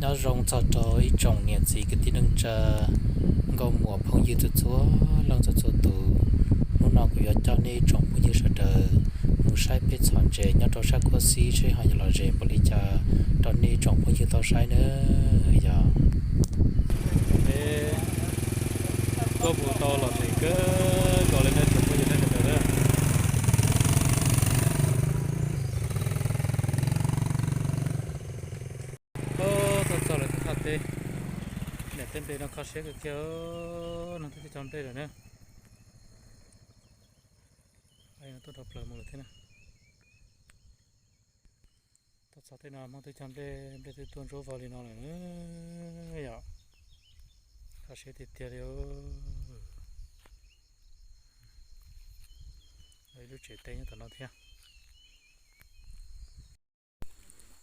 Nyob zoo txog rau ib tsoom niam txiv kwv tij neej tsa, nkauj muam phooj ywg txhua txhua leej txhua txhua tus. Hnub no kuv yuav coj nej ib tsoom phooj ywg sawv daws mus saib peb txhom ntses nyob rau sab Kuab Xib seb ho yuav lom zem npaum li cas rau nej ib tsoom phooj ywg tau saib nawb. Yog peb tuaj mus tau lom zem kawg nkaus li nawb tsoom phooj ywg sawv daws na. Tuaj txog lawm thaj teb, niam tej nplej no kho siab kawg kiag, no twb cog nplej lawm na. Tuaj dhau plaws mus lawm thiab na. Tuaj txog tej no Hmoob twb cog nplej, nplej twb tuaj ntsuab vog li no lawm na yom. Kho siab tiag tiag li. Ib lub tsev teb nyob tom no thiab.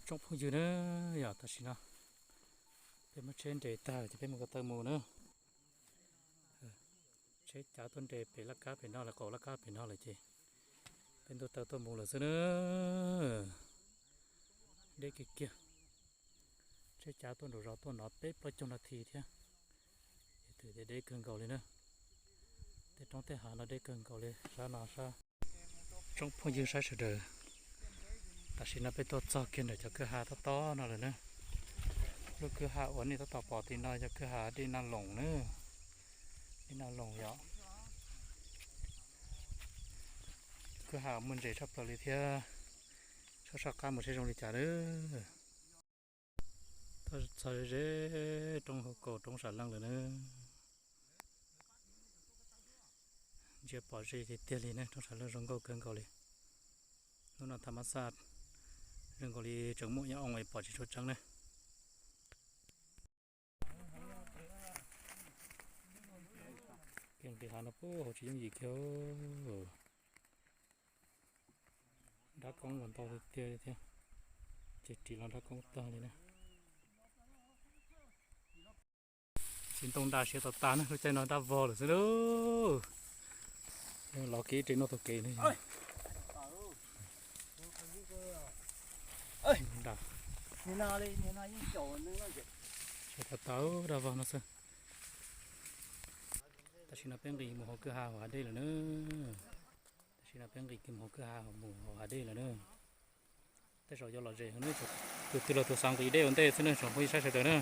Tsoom phooj ywg na, yog tam sim no peb muab tsheb nres tag ces peb mus ko taw mus na. Tsheb cav tuaj nres pem laj kab pem no lawm, qaum laj kab pem no lawm ces peb ntuj taw tuaj mus lawm xwb na. Deb kiag kiag. Tsheb cav tuaj nraum zos tuaj no peb plaub caug nas this thiab. Ces twb deb kawg nkaus li na. Tej roob tej hav no deb kawg nkaus li sab no sab. Tsoom phooj ywg saib sawv daws, tam sim no peb tuaj txog kiag ntawm cov kwj ha tob tob no lawm na. Lub kwj ha uas nej tab tom pom tim no yog kwj ha Dej Naj Loos na. Dej Naj Loos yom. Kwj ha muaj ntses tshaj plaws li thiab. Soj soj qab mus seb zoo li cas lawm. Tuaj txog ze roob hauv kaus roob sam leej lawm na. Ntsia pom ze tiag tiag li ne, roob sam leej zoo nkauj kawg nkaus li. Hnub no tham mab xaj zoo nkaus li tseem muaj ib oo es pom tsis tshua tseeb ne. Kiag nqis hav no puag hauv tsis yooj yim kiag. Dab koob los ntau tiag tiag li thiab, ces ris los dab koob tag li na. Txiv ntoo nra siav tas tas na, lub caij no dab vog lawm xwb lauj. Los kev ris no taug kev no. Siav tas tas dab vog no xwb. Tam sim no peb nqis mus hauv kwj ha hauv hav dej lawm na. Tam sim no peb nqis kiag mus hauv kwj ha mus hauv hav dej lawm na. Tej zaum yuav lom zem heev ne, tus twg los tus xav nqis dej ua ntej xwb ne, tsoom phooj ywg saib sawv daws na.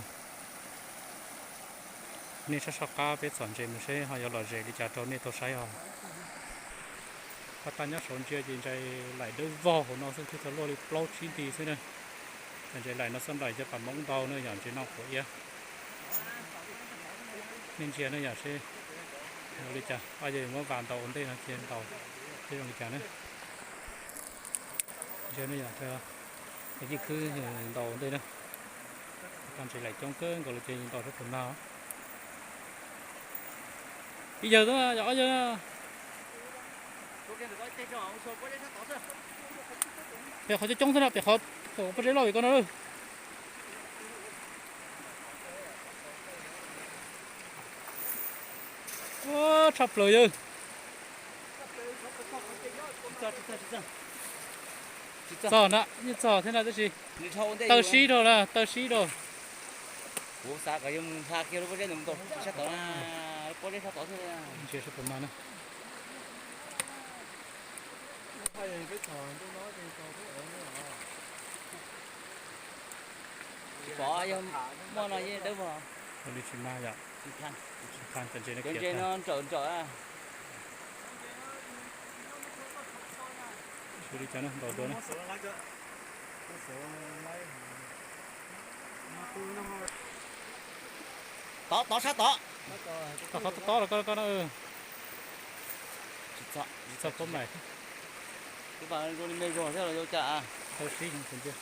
Nej soj soj qab peb txhom ntses mus seb ho yuav lom zem li cas rau nej tau saib os. Pab tag nyob saud ntsia ces ntshai laim dawb vog hauv no xwb, twb tau luaj li plaub tsib nti xwb na. Ntses laim no xwb nplaim cov pas moob ntau na, yog ntses no quav iab. Nej ntsia ne yom seb li cas, ob yawg muab vas ntaus ua ntej no cia ntaus seb zoo li cas na. Ntsia ne yom, yij khwb ntaus ua ntej na. Tag ntses laim coob kawg nkaus li ces ntaus sab pem mag. Ib yawg xwb, yog ob yawg. Pem qhov coob coob xwb na, pem qhov pob zeb loj pem ko no. Tshaj plaws yawg. Txog na, yeej txog thiab na tab sis taw sib rau na, taw sib rau. Kuv xav kom yog mus hla kiag lub pob zeb ntawd mus ntaus sab tod na, pob zeb sab tod thiab. Ntsia seb puas mag na. Tsis pom, yog muaj no yeej dawb vog. Ua li tsis mag yom. Tsis mag, cov ntses no khiav tag. Nrawm nrawm. Xyov li cas na, ntaus dua na. Tod, tod, tod, tod los ko, ko no. Tsis txog, tsis txog pob maim. Twb pas zoo li me zog thiab los yog cas. Tau sib heev tus ntsia.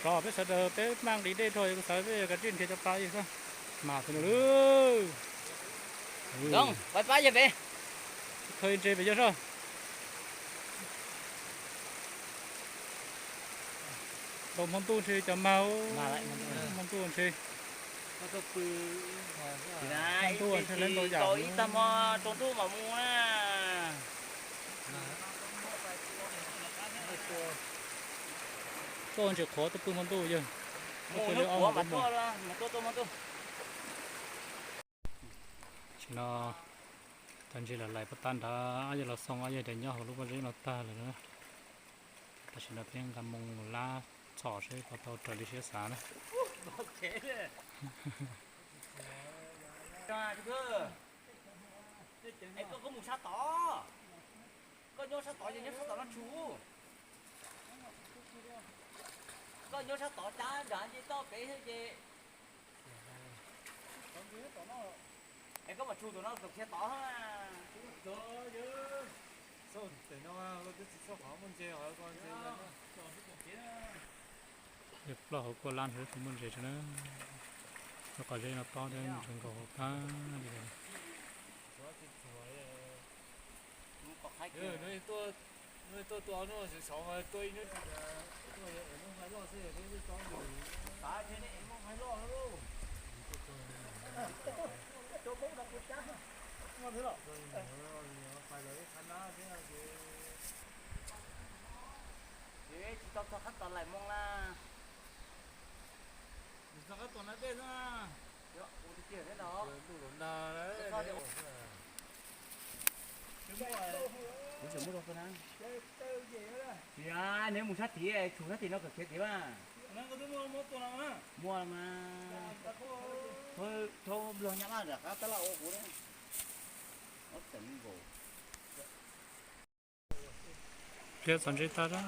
Tso peb sawv daws peb maj nqis dej rau, kuv xav peb yuav kav tsij nrhiav cov pa ib xwb. Mas tus nws lub. Pab yog peb. Thawj ntse pem yog soj. Tau hmo ntuj ntshe cov mag, hmo ntuj ntshe. Hmo ntuj ntshe lawv ntau yam ib tag hmo tsaus ntuj mam mus na. Tuaj ntsis qhuav tuaj pw hmo ntuj yawg. Mus hnub qhuav mas tuaj, mas tuaj tuaj hmo ntuj. Tam sim no tag ntshe lawv lais pab tab nrad, ob yawg los xoo ob yawg tias nyob hauv lub pob zeb no tag lawm na. Tam sim no peb nqa moo lab txhom seb puas tau raws li siab xav na. Es koj mus sab tod, koj nyob sab tod ces nyob sab tod no tshum. Koj nyob sab tod cab nrad nce toj pem xwb ces. Es koj mam tshum tus no kom khiav tod. Yawg ploj hauv kua lab ntshe tsis muaj ntses tso na. Lub qhov zeb no tob thiab ntses nkaus hauv tag li. Tuaj tua ob hnub saud tua ib hnub, tua muaj hais loj xwb, tua ib hnub tso ntws. Pais lawv ib qhab nab thiab ces tsis tau txog qab tos laim moo na. Nws txog qab tos nab dej xwb na. Ntuj los nag. Kuv tseem muaj rau na. Tsis, neb mus sab tid, tshum sab tid no kom khiav tid mas. Muaj mas. Thaub nplog nyab laj nram qab tab laj ua kuv na. Ob txawm nkaus. Pliag txog ntseb tag zog.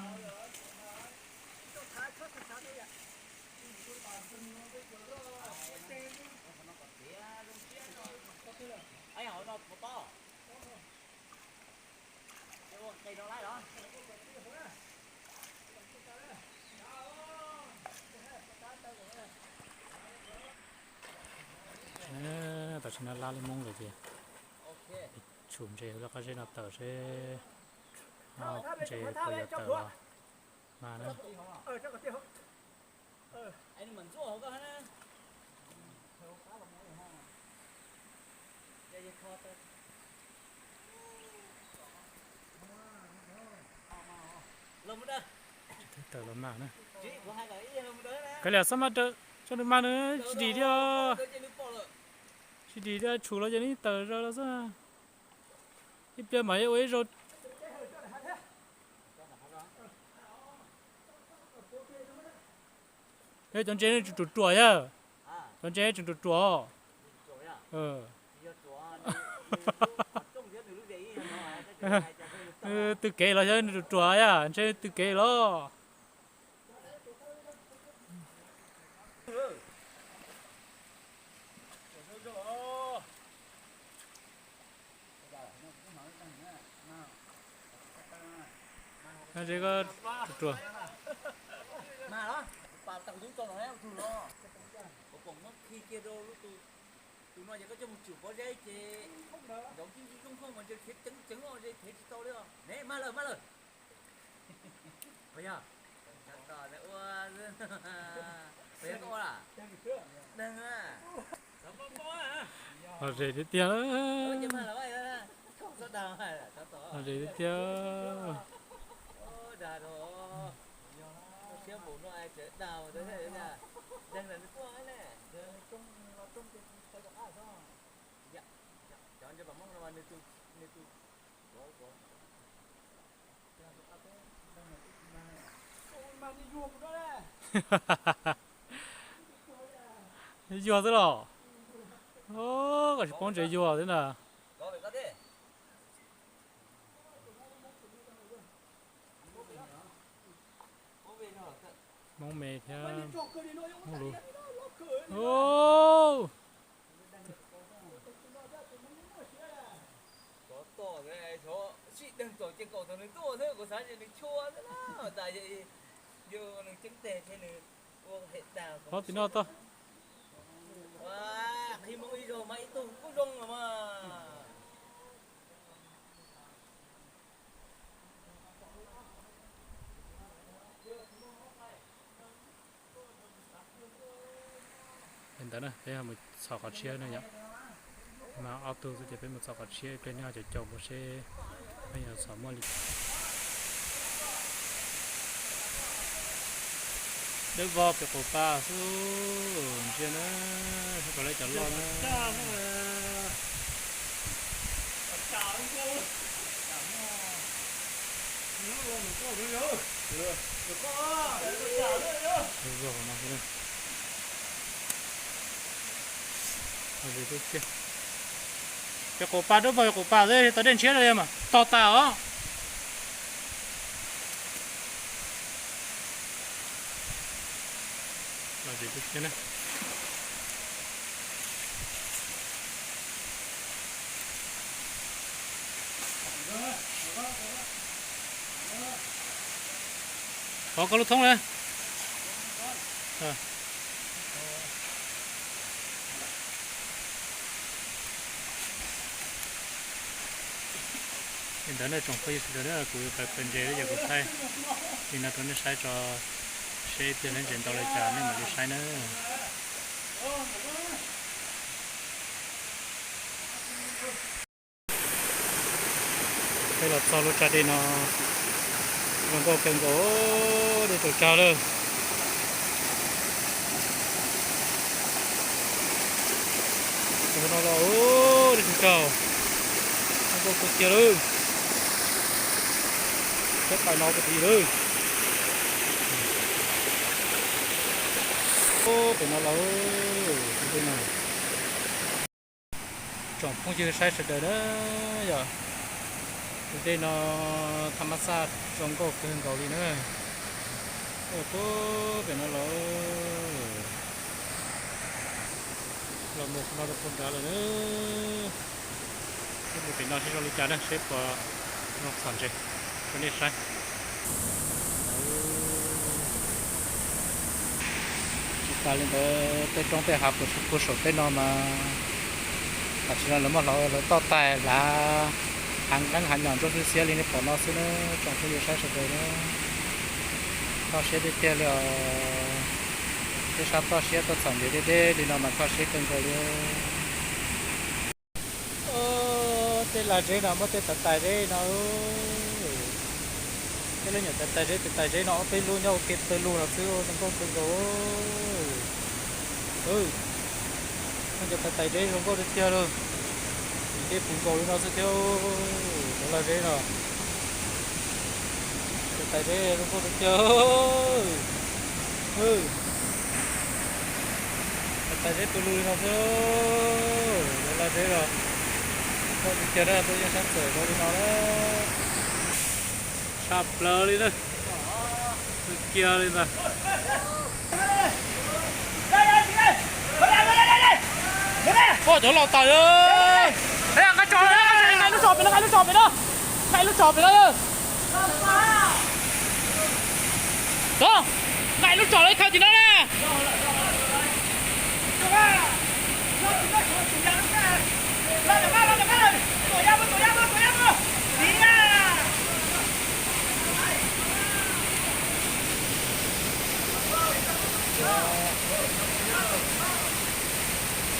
Tam sim no lab li moob lawm ces tshum ntses hauv lub qab zeb no tawm seb ntses puas yuav tawm los mas na. Tawm los mas na. Kav liam xob mas raws tso nws mas nws tsis dim thiab. Tsis dim thiab, tshum los ces nws tawm zaws los xwb. Ib pliag mas yuav ua ib zaug. Cov ntses nws tseem ruam ruam yawg. Cov ntses tseem ruam ruam. Tw kev los xyov nws ruam ruam yaj, ntshe tw kev los. Ntses koj ruam ruam. Tus no ces koj coj mus tsum pob zeb ces nrov ntsij ntsij zoo nkauj mas ntshe khiav ceev ceev os, ntshe khiav tsis tau li os. Ne, mag lawm, mag lawm. Puas yog? Ua, puas yog koj ua lawm? Deeg a. Los ze tiag tiag. Los ze tiag tiag. Dag, thiab mus no tseem dag, deeg lawm nws tuaj ne. Cov ntsej pam Hmoob no mas nws tus, nws tus Yuag xwb los? Koj tsis paub ntses yuag xwb na. Hmoob me thiab Hmoob lus. Tom xov sib deeg txaus ces kom thaum nws tuaj xwb, kuv xav tias nws chua xwb na, tas yog nws ceeb teg thiab nws ua hem tas. Qhov tim no tau. Qhib Hmoob ib zaug mas ib tug kuj zoo los mas. Li ntawd na, peb mus txhos qhov tshiab na yom. Mas ob tug xwb ces peb mus txhos qhov tshiab, ib pliag nej ho caum caum mus seb peb yuav txhos muaj li. Dawb vog pem qaum pas xwb, ntsia na, seb puas laib cov loj na. Pem qaum pas dawb vog pem qaum pas xwb, tau dej ntshiab li mas tog tas os. Thov koj lub thoob na. Li ntawd nej tsoom phooj ywg sawv daws, kuv yuav pais kaw ntses, yog kuv thaij li no rau nej saib tso, seb ib pliag lawv ntses ntau li cas nej mam li saib na. Peb los txog lub tsag dej no, zoo nkauj kawg nkaus, dej tsaus tsag lawm. Tus no los dej tsaus tsag, zoo nkauj kawg kiag lawm. Peb pais no pem tid lawm. Pem no los, tus dej no. Tsoom phooj ywg saib sawv daws na, yog tus dej no tham mas xaj zoo nkauj kawg nkaus li na. Puag pem no los, los mus qhov no rau puag nrad lawm na. Peb mus pem no seb zoo li cas na, seb puas zoo txhom ntses rau nej saib. Tsis tas li ntawd, tej roob tej hav puag saum peb no mas tam sim no lawv muab hlawv toj tais hlav, hav nqeeb hav nyom ntsuab xiab xiab li nej pom no xwb na, tsoom phooj ywg saib sawv daws na. Kho siab tiag tiag li os. Peb sab toj siab tuaj txhom ntses deb deb li no mas kho siab kawg nkaus li. Tej lag zeb no muaj tej tais tais zeb no. Tej lub nyuam tais tais zeb, tais tais zeb no ob peb lub nyob ua ke pawg lug no xwb, zoo nkauj kawg nkaus. Muaj cov tais tais zeb zoo nkauj tiag tiag li. Dej puv nkaus li no xwb thiab. Cov lag zeb no, cov tais zeb zoo nkauj tiag tiag. Cov tais zeb pawg lug li no xwb. Cov lag zeb no zoo nkauj tiag tiag na, tuaj yeej sab txawm zoo li no na. Tshaj plaws li na. Kiag li ntag. Pog cov los tawm. Nqa lub tsom pem no, nqa lub tsom pem no, nqa lub tsom pem no. Nqa lub tsom los khaws tim no na.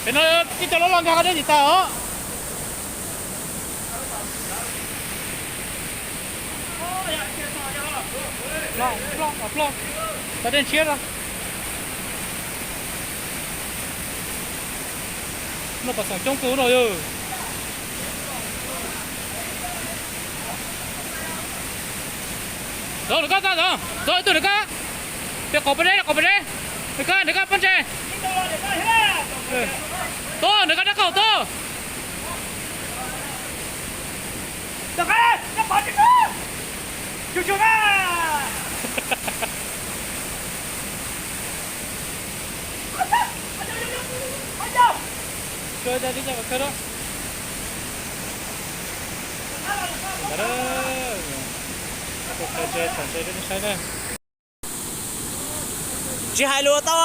Pem no ib co loj loj nkag qab deb tim tas os. Tau dej ntshiab no. Muaj pom xoom coob kawg no yog. Ntawd nws kab tag ntawd, ntawd ib tug nws kab. Pem qaum pas deb, qaum pas deb. Nws kab, nws kab pob ntseg. Tuaj, nws kab dab qaum tuaj. Sua ca li ca kawg da. Ntawd, tus khaws ntses, tsom ntses rau nej saib na. Tsis hais lus tau.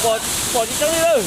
Pom, pom tsis tseeb li lawm.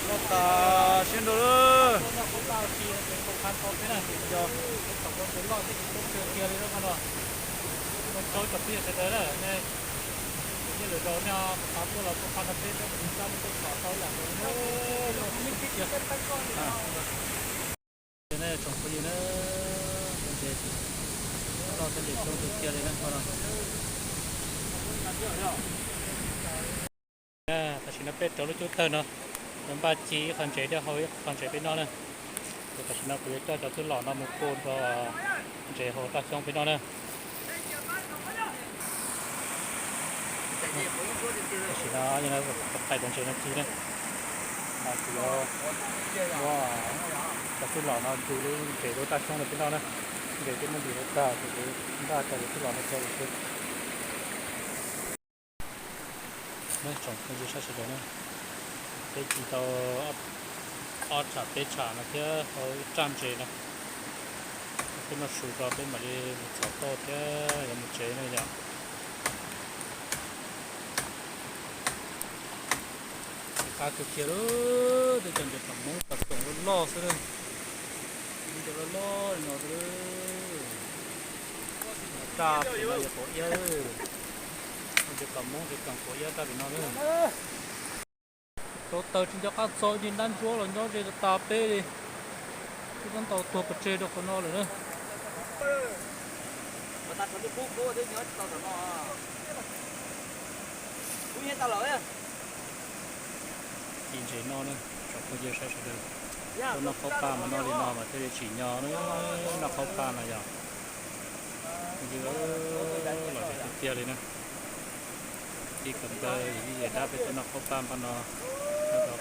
Noj tas siab nrog lawm. Ua tsaug tsoom phooj ywg sawv daws na, nej, nej lwm zaus nej ho rov qab tuaj los tuaj pab nrog peb thiab, kuv tsis txaj muaj tuaj tsom tau ib yam nkaus li na. Tsoom phooj ywg na, cov ntses loj thiab ntses coob kawg kiag li na. Tam sim no peb rauv lub cub tawg no, lawv npaj ci ib qho ntses thiab hau ib qho ntses peb noj na. Ces tam sim no kuv yuav coj cov tub los no mus pub rau ntses hau raj xyoob peb noj na. Tam sim no yog qhais cov ntses no ci na, kuv yuav muab cov tub los no ncug lub ntses rau raj xyoob rau peb noj na. Ntses twb muab ncug tag ces kuv npaj cov tub los no rau lawm xwb. Tsoom phooj ywg sawv daws na, peb ci tau ob tsham peb tsham no thiab hau ib raj ntses no. Peb noj su tso peb mam li mus txhom tauj thiab yuav mus tsev na yom. Qab kawg kiag lawm, tej cov ntses pam Hmoob pam tsoom loj loj xwb na. Cov loj loj li no xwb. Raj pem no yog quav iab, ntses pam Hmoob ces tsoom quav iab raj pem no na. Rauv taws tsis nco qab txog, ib niag dab ntsuab los nyob ze tas tas peb li. Twb tab tom tuag pes tsawg rau qhov no lawm na. Ci ntses noj na, tsoom phooj ywg sawv daws. Tuaj noj qhaub paj mas noj li no mas thiaj li tsim nyog na, noj qhaub paj no yog. Phooj ywg, lom zem tiag tiag li na. Ci kawg nkaus, yog ib yam dab peb tuaj noj qhaub paj npaj no, nyob rau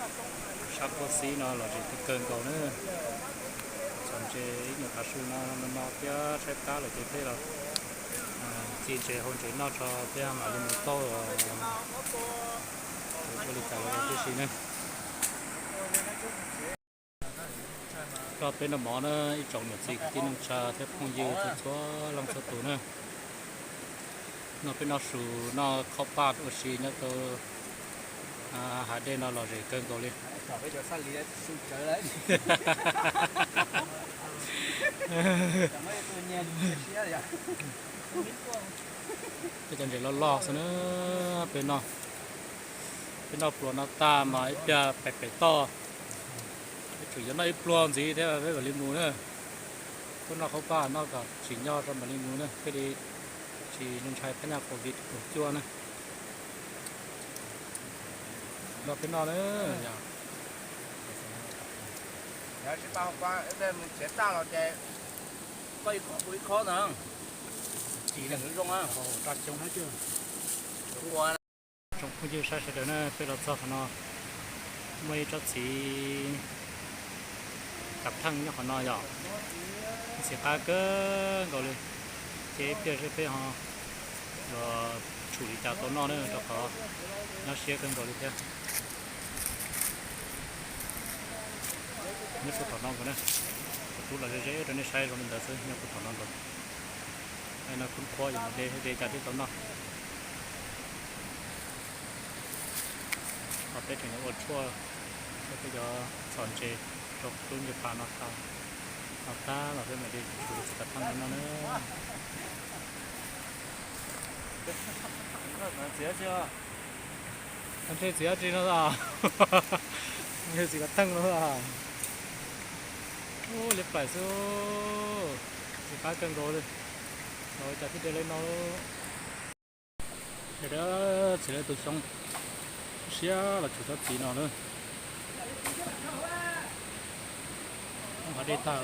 sab qub xib no lom zem kawg kawg nkaus na. Txhom ntses ib nyuag tav su no no thiab tshaib plab lawm ces peb los ci ntses hau ntses noj tso thiab mam li mus taug ua li cas los tib si na. Rau peb noj mov na, ib tsoom niam txiv kwv tij neej tsa thiab phooj ywg txhua leej txhua tus na. No peb noj su noj qhaub paj ua si nyob rau hav dej no lom zem kawg nkaus li. Peb cov ntses loj loj xwb na, peb noj, peb noj pluas no tag mas ib pliag pem pem toj, peb tseem yuav noj ib pluag ntxiv thiab peb mam li mus na. Tuaj noj qhaub paj noj kom tsim nyog tso mam li mus na, thiaj li tsis ntshai phab nyaj covid kaum cuaj na. Nrog peb noj na. Tsoom phooj ywg sawv daws na, peb los txog qhov no, muaj ib tsob txiv kav pheej nyob qhov no yom, ntxim qab kawg nkaus li. Ces ib pliag seb peb ho los tshum li cas tau noj na, rau qhov nyuaj siab kawg nkaus li thiab. Nyob rau tom no nkaus na. Rub los ze ze rau nej saib zoo li ntawd xwb, nyob puag tom no nkaus. No khub qhuab yuav mus de de cas thiaj tau noj. Ho peb tseem yuav ua tshuaj, peb yuav txhom ntses rau lub ntses pas no tag, no tag los peb mam li tshum txiv kav theej no noj na. Ntshe txiv dab tsi no, ntshe txiv kav theej no. Ub, liab plaim xwb, txiv qab kawg nkaus li. Los ua cas thiaj de li no. Txiv lawv tus xyoob siab los tshum tsob txiv no na. Hov de tag.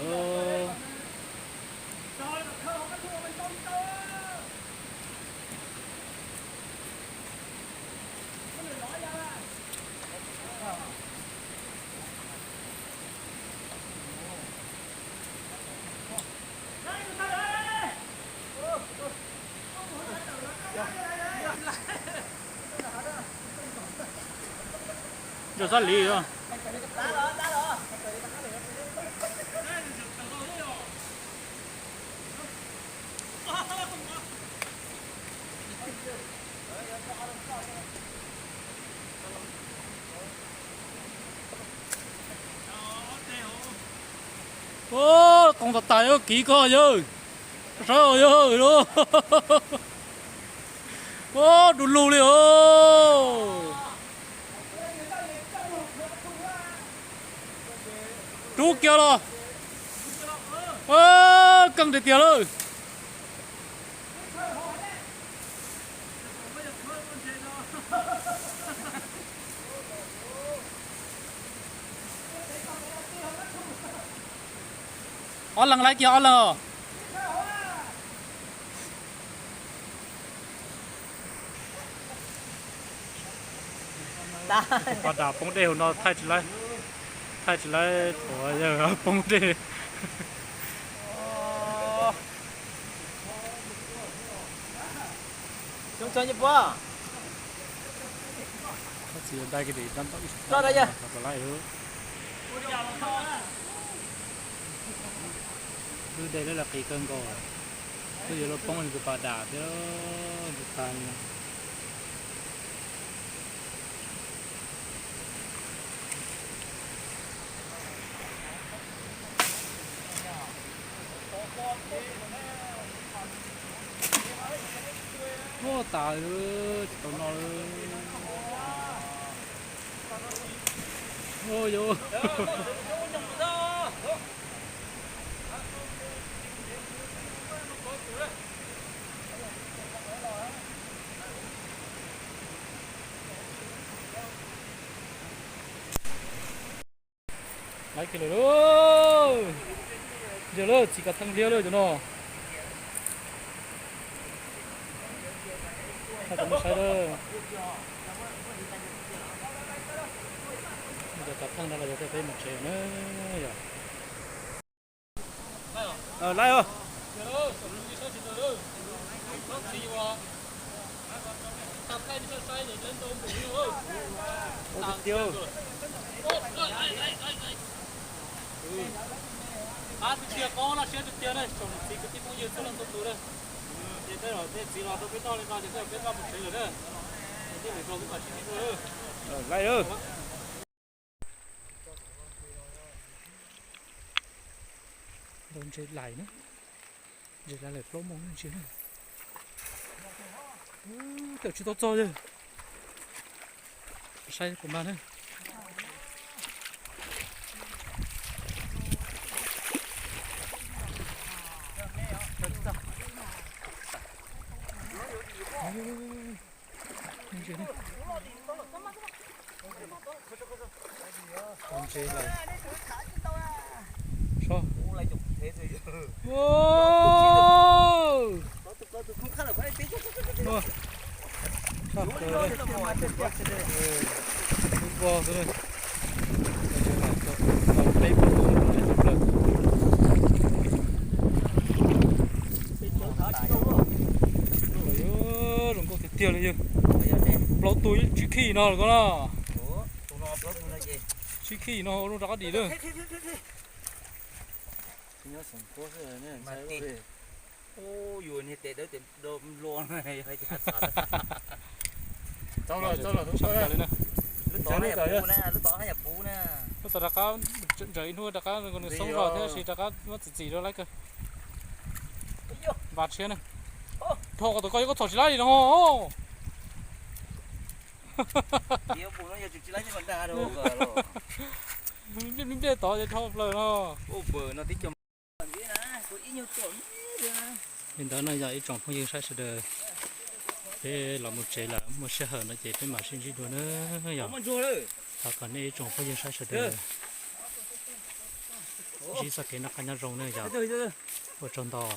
Ntsuag xab lis. Ub, qoos tas tas yawg kiv koj yawg. Saib os yawg lauj. Ub, du lug li os. Rub kiag los. Keej tiag tiag lawm. Ob leeg laib kiag ob leeg os. Tus pas dam poob dej hauv no thaij tsis laib, thaij tsis laib thaum yawg poob dej. Lub dej lawv los qis kawg nkaus, twb yuav luag poob li tus pas dam thiab, tus tag li. Ua tas, tsis tau no. Laib kiag lawm lauj. Ntsia lawm, txiv kav theej liab lawm cov no. Thaij rau nej saib lawm. Cov kav theej no los yog thiaj peb mus tsev na yog. Laib os. Ua tiag tiag. Qab tiag tiag, qab laj siab tiag tiag na, tsoom niam txiv kwv tij phooj ywg txhua leej txhua tus na. Ces tej zaum tej txiv los rau peb noj li no ces tej zaum peb noj mus tsev lawm na. Ces tej lwm zaus peb mam sib ntsib dua. Laib. Ntau ntses lais na, ntses lais lawm plaub moos ntsia na. Tawm tsis tau txog yawg. Saib puas mag na. Ntses na. Ntses lais. Saib. Ua. Sab plaws. Lub vog xwb na. Ntses lais tau peb plaub tus ntses sab plaws. Zoo nkauj tiag tiag li yawg. Plaub tug tsib khij no los ko na. Tsib khij no ua zoo rov qab dim lawm. Nyob xeem Kuab xwb ne, ntshai ua li. Ub, yus niag tes dawb tes do nplua no yog hais tias xav tau. Tau lawm, tau lawm, tau lawm na. Lub tod haj yam puv na, lub tod haj yam puv na. Lub tod rov qab, ntawm ib hnub rov qab nws xoob zog thiab, tab sis rov qab muab txim txim rau lawm kawg. Vas tshiab na. Dhau qhov tod koj yuav koj txhom tsis laib li no. Npliaj npliaj tod ces dhau plaws no. Li ntawd no yog ib tsoom phooj ywg saib sawv daws, peb los mus tsev lawm, muaj sij hawm no ces peb mam sib ntsib dua na yog. Thov kom nej ib tsoom phooj ywg saib sawv daws ntsib txoj kev noj qab nyob zoo na yog. Ua tsaug ntau.